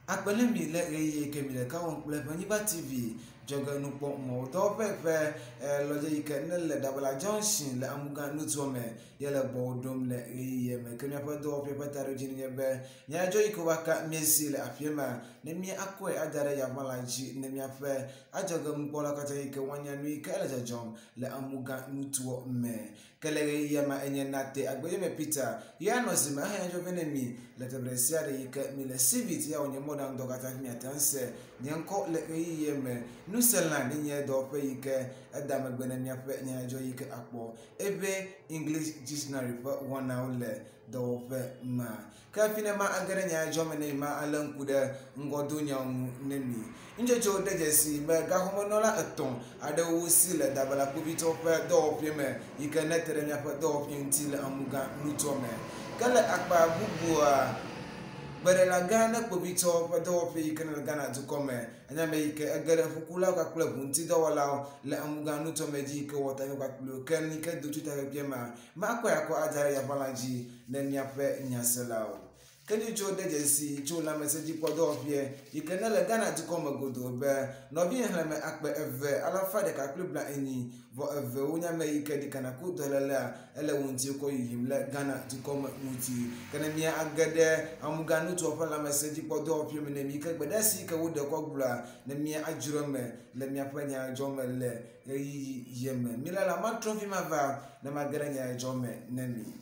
Akpe ne mi le ɣeyiɣi yi ke mi ɖeka wɔm kple Ʋenyigba TV dzɔge nukpɔmɔwo dɔwɔƒe ƒe lɔdze yi ke ne le Ɖabala Junction le Amugã nutoa me ye le gbɔwò ɖom le ɣeyiɣia me. Ke míaƒe dɔwɔƒe ƒe taɖodzinu nye be nyadzɔdzɔ yi ke woaka míesi le aƒea mea ne míakɔe ada ɖe yaʋala dzi ne míaƒe adzɔge nukpɔlawo katã yi ke woanya nu yi ke ele dzɔdzɔm le Amugã nutoa me. Ke le ɣeyiɣia ma enye Nate Agbeyome Peter ye anɔ zi me ahe nyadzɔ vɛ ne mi le teƒe ɖe sia ɖe yi ke mi le Civit ya wònye mɔɖaŋudɔ katã hafi miate ŋu ase nye ŋkɔ le ɣeyiɣia me. Nuselan nye dɔwɔƒe yi ke eda megbe ne míaƒe nyadzɔ yi ke akpɔ eƒe English Dictionary ƒe wɔnawo le dɔwɔƒe ma. Ke hafi ne ma age ɖe nyadzɔ me ne ma alé ŋku ɖe ŋgɔdonyawo ŋu ne mi. Nutsotsowo de dzesi be gaxɔmenɔla etɔ̃ aɖewo si le Dabala kpovitɔwo ƒe dɔwɔƒee me yi ke nete ɖe míaƒe dɔwɔƒee ŋuti le Amugã nutoa me. Ke le akpa bubua, gbeɖelagã ne kpovitɔwo ƒe dɔwɔƒee yi ke nele Ghana dukɔ me enye ame yi ke ege ɖe ʋukulawo kpakple ʋuŋutidɔwɔlawo le Amugã nutoa me dzi yi ke wɔ takpekpe kpakple wo. Ke nu yi ke do tso takpekpea mea, makɔe akɔ ada ɖe yaʋala dzi ne míaƒe nyaselawo. Ke ŋutsuwo de dzesi tso lãmesẽdzikpɔdɔwɔƒea yi ke ne le Ghana dukɔ me godoo be nɔvi xexlẽme akpe eve alafa ɖeka kple 42 wonye ame yi ke ɖikana ku dɔlélea ele wo ŋuti wokɔ yiyim le Ghana dukɔ me ŋuti. Ke ne míage ɖe Amugã nutoa ƒe lãmesẽdzikpɔdɔwɔƒea me ne mi ke gbedeasi yi ke woɖe kɔ gblɔa ne míadzro eme le míaƒe nyadzɔ me le ɣeyiɣi ye me. Mílala matrɔ vi mava ne mage ɖe nyadzɔ me ne mi.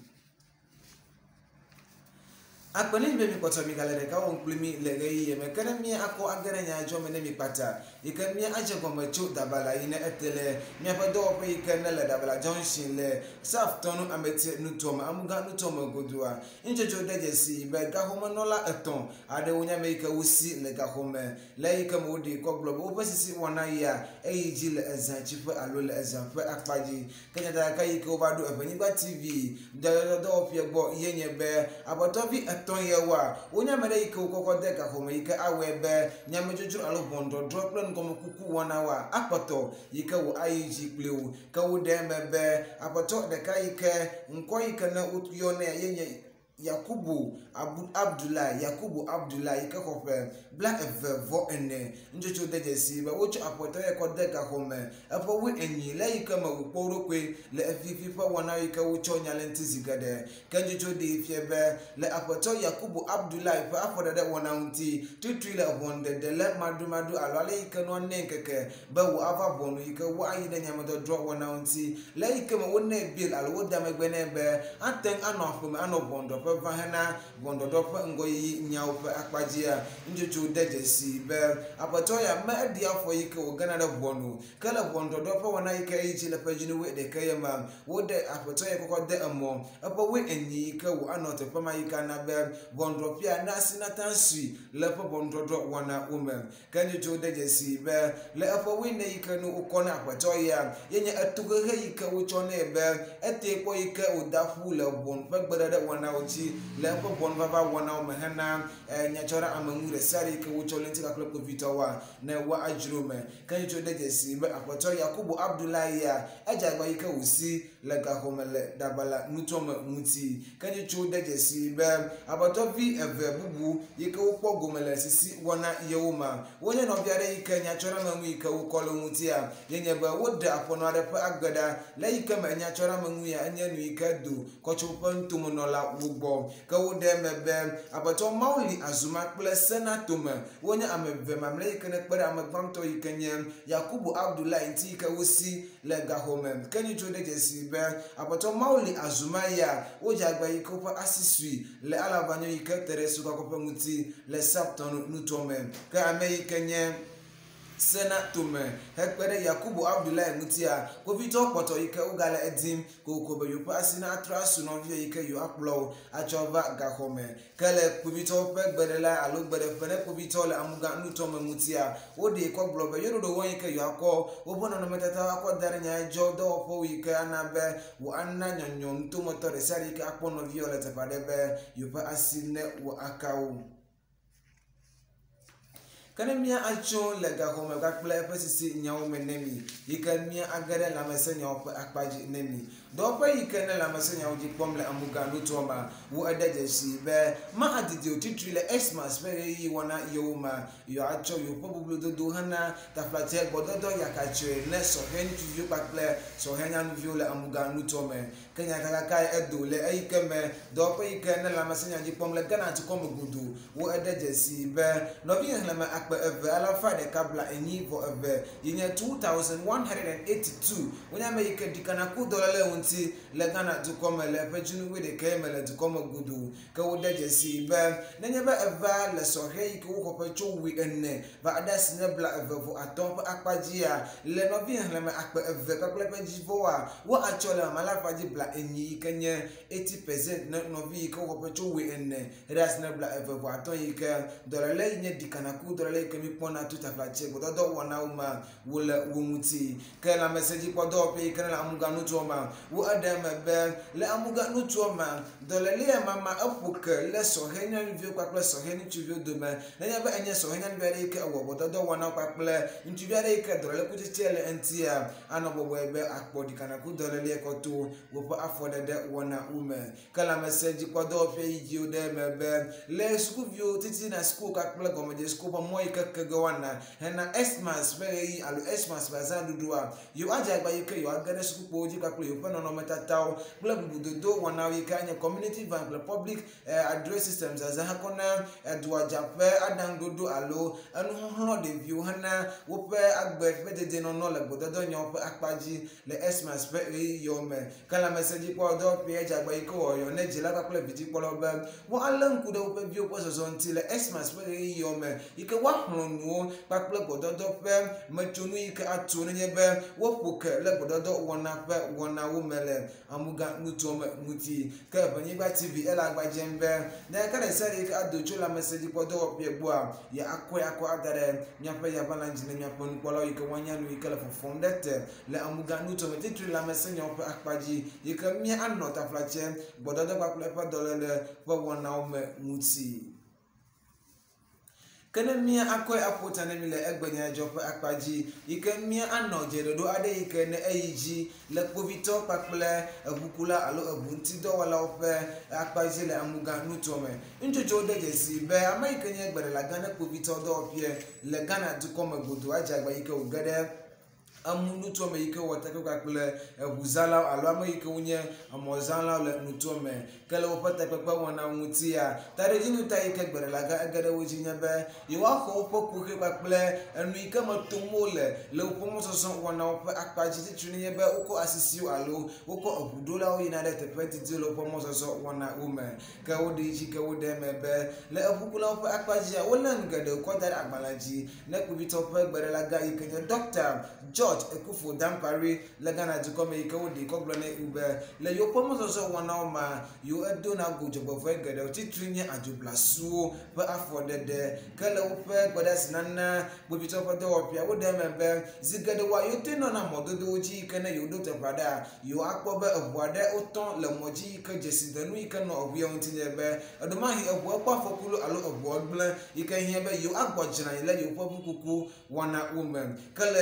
Akpe ne mi be mikpɔtɔ migale ɖeka wɔm kpli mi le ɣeyiɣi me ke ne mía akɔ age ɖe nyadzɔ me ne mi kpata yi ke mía adze gɔme tso Dabala yi ne ete le míaƒe dɔwɔƒe yi ke ne le Dabala Junction le South Tɔnu Ametie nutoa me Amugã nutoa me godoa. Nutsotso de dzesi be gaxɔmenɔla etɔ̃ aɖewo nye ame yi ke wosi le gaxɔme le eyi ke me woɖee kɔ gblɔ be woƒe sisi wɔna yia eyi dzi le ezã tsiƒe alo le ezã ƒe akpa dzi. Ke nyatakaka yi ke wova ɖo Eʋenyigba TV dɔyɔyɔdɔwɔƒea gbɔ ye nye be aƒetɔvi etɔ̃ yewoa, wonye ame ɖe yi ke wokɔkɔ de gaxɔme yi ke awɔe be nyamedzodzro alo ʋɔnudɔdrɔ̃ kple nugɔmekuku wɔnawoa akpɔtɔ yi ke wò ayi dzi kpli wo. Ke woɖe eme be aƒetɔ ɖeka yi ke ŋkɔ yi ke ne woyɔnɛ ye nye Yakubu Abu Abdulai Yakubu Abdulai yi ke xɔ ƒe 24. Nutsotso de dzesi be wotsɔ aƒetɔ ye kɔ de gaxɔ me eƒe 40 le eyi ke me wòkpɔ wo ɖokui le efifi ƒe wɔna yi ke wotsɔ nya le ŋuti zi geɖe. Ke nutsotso ɖee fia be le aƒetɔ Yakubu Abdulai ƒe afɔɖeɖe wɔna ŋuti tutui le ʋɔnuɖeɖe le maɖumaɖu alo ale yi ke nua nɛ ŋkeke be wòava ʋɔnu yi ke woayi ɖe nyamedɔdrɔ̃ wɔna ŋuti le eyi ke me wonɛ bill alo woda megbe nɛ be ate ŋu anɔ aƒeme anɔ ʋɔnudrɔ̃ƒe va hena ʋɔnudɔdrɔ̃ ƒe ŋgɔyiyi nyawo ƒe akpa dzia. Nutsotso de dzesi be aƒetɔ ya me eɖia afɔ yi ke wògena ɖe ʋɔnu ke le ʋɔnudɔdrɔ̃ ƒe wɔna yi ke eyi dzi le ƒe dzinu wuiɖekɛ ye me woɖe aƒetɔ ya kɔkɔ de emɔ eƒe 40 yi ke wòanɔ teƒe ma yi ke ana be ʋɔnudrɔ̃ƒea na asi nate ŋu asui le eƒe ʋɔnudɔdrɔ̃ wɔnawo me. Ke ŋutsuwo de dzesii be le eƒe wuiene yi ke nu wokɔ na aƒetɔ ya ye nye etohehe yi ke wotsɔ nɛ be etee kpɔ yi ke wòda ƒu le ʋɔnu ƒe gbeɖeɖe wɔnawo dzi le eƒe ʋɔnuvava wɔnawo me hena nyatsɔɖeameŋu ɖe sia ɖe yi ke wotsɔ le ŋuti kpakple kpovitɔwoa ne woadzro eme. Ke ŋutsuwo de dzesii be aƒetɔ Yakubu Abdullahi ya edze agbagba yi ke wòsi le gaxɔ me le Dabala nutoa me ŋuti. Ke ŋutsuwo de dzesii be aƒetɔ vi eve bubu yi ke wokpɔ gome le sisi wɔna yewo ma, wonye nɔvi aɖe yi ke nyatsɔɖeameŋu yi ke wokɔ le wo ŋutia ye nye be woɖe aƒenɔ aɖe ƒe agbe ɖa le eyi ke me nyatsɔɖeameŋu ya enye nu yi ke do kɔ tso woƒe nutomenɔlawo gbɔ. Ke woɖe eme be aƒetɔ Mawuli Azuma kple Sena Tome wonye ame eve mamlɛ yi ke nekpe ɖe ame gbãtɔ yi ke nye Yakubu Abdullahi ŋuti yi ke wosi le gaxɔ me. Ke ŋutsuwo de dzesii be Aƒetɔ Mawu li Azuma ya wodze agba yi ke woƒe asi sui le Alavanyo yi ke te ɖe Sukakɔƒe ŋuti le Saptɔn nutoa me. Ke ame yi ke nye Sena Tome hekpe ɖe Yakubu Abdullahi ŋutia, kpovitɔwo kpɔtɔ yi ke wogale edim kokoko be yewoƒe asi natrɔ asu nɔvia yi ke yewoakplɔ wo atsɔ va gaxɔ me. Ke le kpovitɔwo ƒe gbeɖela alo gbeɖeƒe ne kpovitɔwo le amugã nutoa me ŋutia, woɖee kɔ gblɔ be yewo ɖoɖo wɔm yi ke yewoakɔ woƒe nɔnɔmetatawo akɔ da ɖe nyadzɔdɔwɔƒewo yi ke ana be woana nyɔnyɔ nutometɔ ɖe sia ɖe yi ke akpɔ nɔviawo le teƒe aɖe be yewoƒe asi ne wòaka wo. Ke ne mía atso le gaxɔme kpakple eƒe sisi nyawo me ne mi yi ke mía age ɖe lãmesẽnyawo ƒe akpa dzi ne mi. Dɔwɔƒe yi ke ne lãmesẽnyawo dzi kpɔm le Amuga nutoa mea, wo eɖe dzesi be ma adidi o titri le Xmas ƒe ɣeyiɣi wɔna yewo mea, yewoatsɔ yewoƒe boblododo hena taflatse gbɔdɔdɔ yakatsoe ne sɔhɛ ŋutsuviwo kpakple sɔhɛ nyanuviwo le Amuga nutoa me. Ke nyatakakae edo le eyi ke me dɔwɔƒe yi ke ne lãmesẽnya dzi kpɔm le Ghana dukɔ me godoo wo eɖe dzesi be nɔvi xexlẽme 2142 yi nye 2182 wonye ame yi ke ɖikana ku dɔléle ŋuti le Ghana dukɔ me le ƒe dzinu wuiɖekɛ me le dukɔ me godoo. Ke woɖe dzesi be nenye be eva le sɔhɛ yi ke woxɔ ƒe tso 40 va ɖe asi ne 23 ƒe akpa dzia le nɔvi xexlẽme 2000 kpakple ƒe dzivɔa woatsɔ le mama alafa dzi 40 yi ke nye 80% ne nɔvi yi ke woxɔ ƒe tso 40 ɖe asi ne 23 yi ke dɔléle yi nye ɖikanaku dɔléle yi ke mikpɔna to taflatse gbɔdɔdɔ wɔnawo me wole wo ŋuti. Ke lãmesẽdzikpɔdɔwɔƒe yi ke le Amuga nutoa me wo eɖe eme be le Amuga nutoa me dɔlélea mama eƒo ke le sɔhɛ nyɔnuviwo kpakple sɔhɛ ŋutsuviwo dome. Nenye be enye sɔhɛ nyɔnuvi aɖe yi ke ewɔ gbɔdɔdɔ wɔnawo kpakple ŋutsuvi aɖe yi ke dɔlélekutsetse le eŋutia, anɔ bɔbɔe be akpɔ ɖikanaku dɔlélea kɔ to woƒe afɔɖeɖe wɔnawo me. Ke lãmesẽdzikpɔdɔwɔƒe yi dzi woɖe eme be le sukuviwo titina suku kpakple gɔmedze suku ƒe mɔ yi ke ke ge woana hena Xmas ƒe ɣeyiɣi alo Xmas ƒe azãɖuɖua, yewoadze agba yi ke yewoage ɖe sukukpowo dzi kpakple yewoƒe nɔnɔmetatawo kple bubudodo wɔnawo yi ke anye community van kple public address system zazã hekɔ na eduadzaƒe aɖaŋuɖoɖo alo enuxɔxlɔ̃ ɖeviwo hena woƒe agbe ƒe dedienɔnɔ le gbɔdɔdɔnyawo ƒe akpa dzi le Xmas ƒe ɣeyiɣiwo me. Ke lãmesẽdzikpɔdɔwɔƒea dze agba yi ke wɔyɔ ne dzila kpakple vidzikpɔlawo be woalé ŋku ɖe woƒe viwo ƒe zɔzɔ ŋuti le Xmas ƒe ɣeyiɣiwo me yi ke woaxlɔ̃ nuwo kpakple gbɔdɔdɔ ƒe metsonu yi ke atu nenye be woƒo ke le gbɔdɔdɔ wɔna ƒe wɔnawo me le Amuga nutoa me ŋuti. Ke Ʋenyigba TV ele agba dzem be nyaka ɖe sia ɖe yi ke ado tso lãmesẽdzikpɔdɔwɔƒea gbɔa, yeakɔe akɔ ada ɖe miaƒe yaʋala dzi ne miaƒe nukpɔlawo yi ke woanya nu yi ke le fɔfɔm ɖe te le Amuga nutoa me titri lãmesẽnyawo ƒe akpa dzi yi ke mía anɔ taflatse gbɔdɔdɔ kpakple eƒe dɔléle ƒe wɔnawo me ŋuti. Ke ne mía akɔe aƒo ta ne mi le egbenyadzɔ ƒe akpa dzi yi ke mía anɔ dzeɖoɖo aɖe yi ke ne eyi dzi le kpovitɔ kpakple eʋukula alo eʋu ŋutidɔwɔlawo ƒe akpa dzi le Amuga nutoa me. Ŋutsotsowo de dzesi be ame yi ke nye gbeɖelagã ne kpovitɔ dɔwɔƒea le Ghana dukɔ me godoo adze agba yi ke wòge ɖe emu nutoa me yi ke wɔ takpekpe kpakple eʋuzãlawo alo ame yi ke wonye emɔzãlawo le nutoa me. Ke le woƒe takpekpe wɔnawo ŋutia, taɖodzinu ta yi ke gbeɖelagã ege ɖe wo dzi nye be yewoaxɔ woƒe kuxi kpakple enu yi ke me tom wole le woƒe mɔzɔzɔ wɔnawo ƒe akpa dzi titri nenye be wokɔ asisiwo alo wokɔ eʋuɖolawo yina ɖe teƒe didiwo le woƒe mɔzɔzɔ wɔnawo me. Ke woɖe dzi ke woɖe eme be le eʋukulawo ƒe akpa dzia, wolé nu geɖewo kɔ da ɖe agbalẽ dzi ne kpovitɔwo ƒe gbeɖelagã yi ke nye Dr. George Akufo Dampare le Ghana dukɔ me yi ke woɖee kɔ gblɔ nɛ be le yewoƒe mɔzɔzɔ wɔnawo mea, yewo edona go dzɔgbevɔ̃e geɖewo titri nye adzoblasuwo ƒe afɔɖeɖe. Ke le woƒe gbedeasi nana kpovitɔwo ƒe dɔwɔƒea, woɖe eme be zi geɖewoa, yewote nɔna mɔdodowo dzi yi ke ne yewoɖo teƒe aɖea, yewoakpɔ be eʋu aɖe wotɔ le mɔ dzi yi ke dzesidenu yi ke nɔ eʋu ya ŋuti nye be eɖomahi eʋua kpɔ afɔku lo alo eʋua gblẽ yi ke hiã be yewoagbɔ dzra le yewoƒe ʋukuku wɔnawo me. Ke le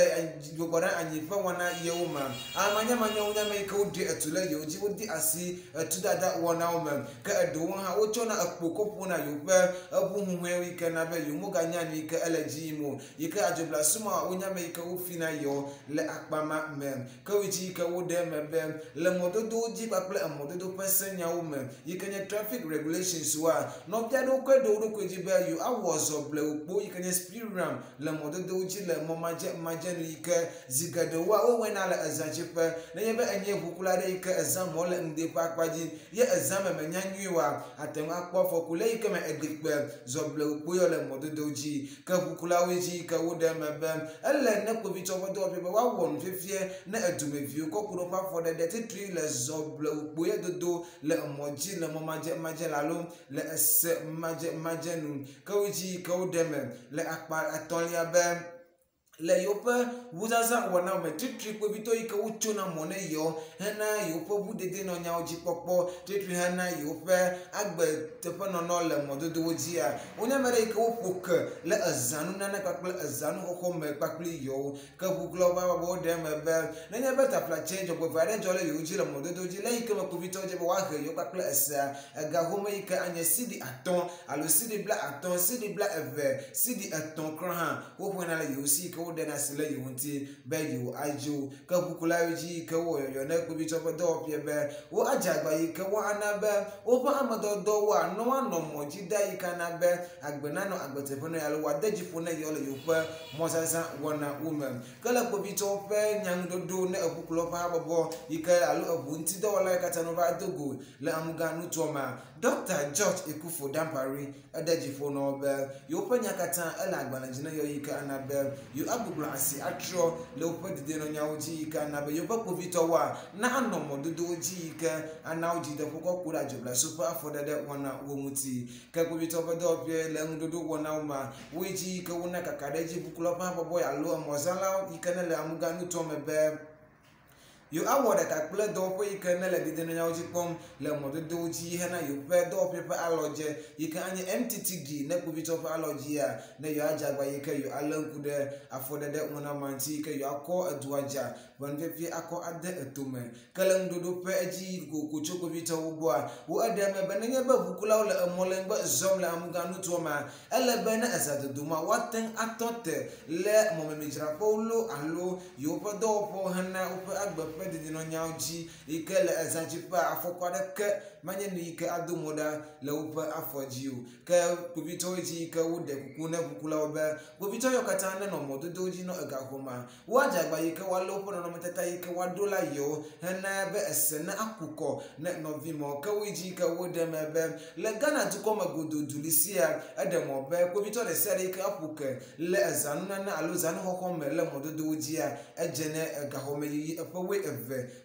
gbɔgbɔ ɖe anyi ƒe wɔna yewo me, amanyamanyawo nye ame yi ke woɖe etu le yewo dzi, wode asi etudada wɔnawo me. Ke eɖewo hã wotsɔna ekpo kɔ ƒona yewoƒe eʋu huhɔ̃ewo yi ke na be yewo meganya nu yi ke ele dzi yim o. Yi ke adzoblasumɔ wonye ame yi ke wofina yewo le akpa ma me. Ke wo dzi yi ke woɖe eme be le mɔdodowo dzi kpakple emɔdodo ƒe senyawo me yi ke nye traffic regulations woa, nɔvi aɖewo kɔe ɖo wo ɖokui dzi be yewoawɔ zɔ blewukpo yi ke nye speed ramp le mɔdodowo dzi le mɔ madze nu yi ke zi geɖewoa wowɔna le ezãtsiƒe. Nenye be enye ʋukula aɖe yi ke ezã mɔ le ŋdi ƒe akpa dzi ye ezã me menya nyuie oa, ate ŋu akpɔ afɔku le yi ke me eɖi kpe zɔ blewukpo yɔ le mɔdodowo dzi. Ke ʋukulawo dzi yi ke woɖe eme be ele ne kpovitɔwo ƒe dɔwɔƒe be woawɔ nu fifie ne edumeviwo kɔ ku ɖe woƒe afɔɖeɖe titri le zɔ blewukpo ye dodo le emɔ dzi le mɔ madzemadze le alo le ese madzemadze nu. Ke wo dzi yi ke woɖe eme le akpa etɔ̃lia be. Le yewoƒe ʋuzazã wɔnawo me tritri kpovitɔ yi ke wotsona mɔ ne yewo hena yewoƒe ʋudedenɔnyawo dzi kpɔkpɔ tritri hena yewoƒe agbeteƒenɔnɔ le mɔdodowo dzia wonye ame ɖe yi ke woƒo ke le ezãnunana kpakple ezãnuxɔxɔ me kpakple yewo ke ʋukulawo ƒe habɔbɔwo ɖe eme be nenye be taflatse dzɔgbevɔe aɖe dzɔ le yewo dzi le mɔdodo dzi le yi ke me kpovitɔwo dze be woahe yewo kpakple esea ega home yi ke anye sidi 5 alo sidi 50 sidi 20 sidi 3 kura hã woxɔena le yewo si yi ke woɖena asi le yewo ŋuti be yewo adzo ke ʋukulawo dzi yi ke wowɔ yɔyɔ ne kpovitɔ ƒe dɔwɔƒea be wo adze agba yi ke woana be woƒe amedɔdɔwoa ne woanɔ mɔ dzi da yi ke ana be agbe nanɔ agbeteƒenɔ alo woade dzi ƒo ne yewo le yewoƒe mɔzazã wɔna wo me. Ke le kpovitɔwo ƒe nyaŋuɖoɖo ne eʋukulawo ƒe habɔbɔ yi ke alo eʋu ŋutidɔwɔla yi katã nova do go le Amuga nutoa mea, Dr. George Ekufo Dampare ede dzi ƒo na wo be yewoƒe nya katã ele agbalẽ dzi ne yewo yi ke ana be yewo agbugbɔ asi atrɔ le woƒe dedienɔnyawo dzi yi ke ana be yewoƒe kpovitɔwoa na anɔ mɔdodowo dzi yi ke ana wo dzideƒo kɔ ku ɖe adzoblasu ƒe afɔɖeɖe wɔna wo ŋuti. Ke kpovitɔwo ƒe dɔwɔƒe le ŋuɖoɖo wɔnawo mea, woyi dzi yi ke wona kaka ɖe edzi ʋukulawo ƒe habɔbɔ alo emɔzãlawo yi ke ne le Amuga nutoa me be yewo awɔ ɖeka kple dɔwɔƒe yi ke ne le dedienɔnyawo dzi kpɔm le mɔdodowo dzi hena yewoƒe dɔwɔƒe ƒe alɔdze yi ke anye MTTG ne kpovitɔwo ƒe alɔdzea ne yewoadze agba yi ke yewo alé ŋku ɖe afɔɖeɖe wɔna ma ŋuti yi ke yewoakɔ edua dza ƒe nufefie akɔ ade etome. Ke le ŋuɖoɖo ƒe edzi kokoko tso kpovitɔwo gbɔa, wo eɖe eme be nenye be ʋukulawo le emɔ le ŋgbe zɔm le Amuga nutoa mea, ele be ne eza dodoma woate ŋu atɔ te le mɔmemidzraƒewo loo alo yewoƒe dɔwɔƒewo hena woƒe agbe ƒe dedienɔnyawo dzi yi ke le ezã dzi ƒe afɔku aɖeke manye nu yi ke ado mo ɖa le woƒe afɔ dzi o. Ke kpovitɔwo dzi yi ke woɖe kuku ne ʋukulawo be kpovitɔ yawo katã nenɔ mɔdodowo dzi nɔ ega xɔma, woadze agba yi ke woalé woƒe nɔnɔmetata yi ke woaɖo la yewo hena be ese ne aku kɔ ne nɔvi mɔ. Ke woyi dzi yi ke woɖe eme be le Ghana dukɔ me godo duli sia eɖe mɔ be kpovitɔ ɖe sia ɖe yi ke aƒo ke le ezãnunana alo zãnuxɔxɔ me le mɔdodowo dzia edze ne egaxɔmeyiyi eƒe 12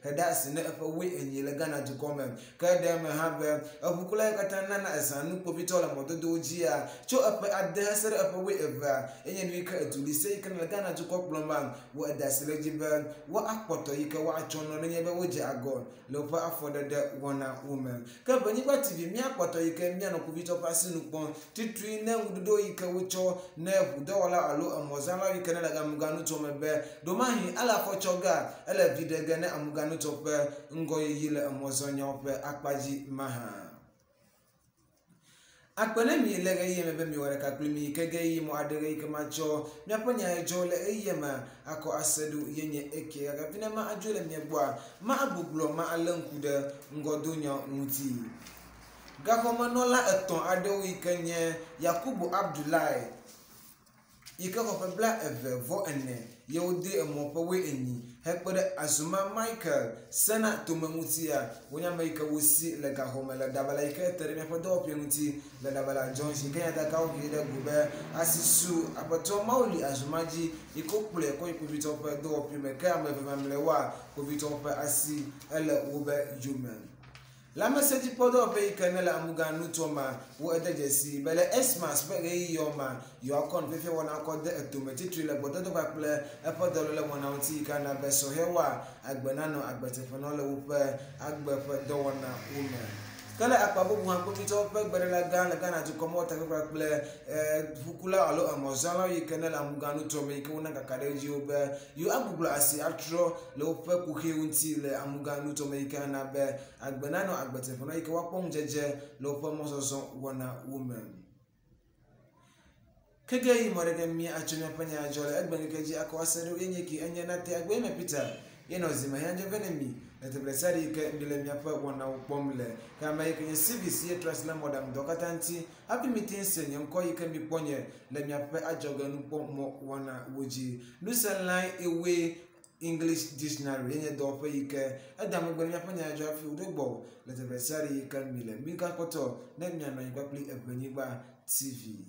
heɖe asi ne eƒe 40 le Ghana dukɔ me. Ke ɖe eme hã be eʋukula yi katã nana ezãnu kpovitɔ le mɔdodowo dzia tso eƒe 6 hese ɖe eƒe 12 enye nu yi ke eduli se yi ke le Ghana dukɔ kplɔm ma wo eda asi ɖe edzi be woakpɔtɔ yi ke woatsɔ nɔ nenye be wodze agɔ le woƒe afɔɖeɖe wɔna wo me. Ke Ʋenyigba TV míakpɔtɔ yi ke míanɔ kpovitɔ ƒe asinu kpɔm titri ne ŋuɖoɖo yi ke wotsɔ ne ʋudɔwɔla alo emɔzãlawo yi ke ne le Amuga nutoa me be ɖomahi ele afɔ tsɔ ga ele vi ɖe ge ne Amuga nutoa ƒe ŋgɔyiyi le emɔzɔnyawo ƒe akpa dzi mahã. Akpe ne mi le ɣeyiɣi me be miwɔ ɖeka kpli mi ke ge yi mɔ aɖe yi ke matsɔ míaƒe nya dzɔ le ɣeyiɣi me akɔ ase ɖo ye nye eke gake hafi ne ma adzo le mia gbɔa ma agbugbɔ ma alé ŋku ɖe ŋgɔdonya ŋuti. Gaxɔmenɔla 3 aɖewo yi ke nye Yakubu Abdullahi yi ke xɔ ƒe 24 ye wode emɔ ƒe 40 hekpe ɖe Azuma Michael Sena tome ŋutia wonye ame yi ke wosi le gaxɔme le Dabala yi ke te ɖe míaƒe dɔwɔƒe ŋuti le Dabala Junction ke nyatakawo hee ɖe go be asisu aƒetɔ Mawuli Azuma dzi yi ke wokplɔe kɔ yi kpovitɔwo ƒe dɔwɔƒe me ke ame eve mamlɛwoa kpovitɔwo ƒe asi ele wobe yome. Lãmesẽdzikpɔdɔwɔƒe yi ke ne le Amuga nutoa ma wo ede dzesi be le Xmas ƒe ɣeyiɣiwo ma yewoakɔ nufefie wɔna kɔ de etome titri le gbɔdɔdɔ kpakple eƒe dɔléle wɔna ŋuti yi ke ana be sɔhɛwoa agbe nanɔ agbeteƒenɔ le woƒe agbe ƒe dɔwɔna wo me. Ke le akpa bubu hã kpovitɔwo ƒe gbeɖela gã le Ghana dukɔ me wɔtakpekpe kpakple ʋukulawo alo emɔzãlawo yi ke ne le Amuga nutoa me yi ke wona kaka ɖe edzi wo be yewo agbugbɔ asi atrɔ le woƒe kuxiwo ŋuti le Amuga nutoa me yi ke ana be agbe nanɔ agbeteƒenɔ yi ke woakpɔ ŋudzedze le woƒe mɔzɔzɔ wɔna wo me. Keke yi mɔ ɖeke mía atso míaƒe nya dzɔ le egbe ŋkeke dzi akɔ ase ɖo ye nye ki enye nate agbe me Peter ye nɔ zime hiã dzɔ vɛ ne mi le teƒe ɖe sia ɖe yi ke mi le míaƒe wɔnawo kpɔm le. Ke ame yi ke nye CVC ye trɔ asi le mɔɖaŋu dɔ katã ŋuti hafi mi te se nye ŋkɔ yi ke mi kpɔ nye le míaƒe adzɔge nukpɔmɔ wɔna wo dzi. Nuse line ewe English Dictionary ye nye dɔwɔƒe yi ke eda megbe ne míaƒe nya dzɔ hafi wòɖo gbɔ le teƒe sia ɖe yi ke mi le. Mi gakpɔtɔ ne mianɔ anyi kpakple Eʋenyigba TV.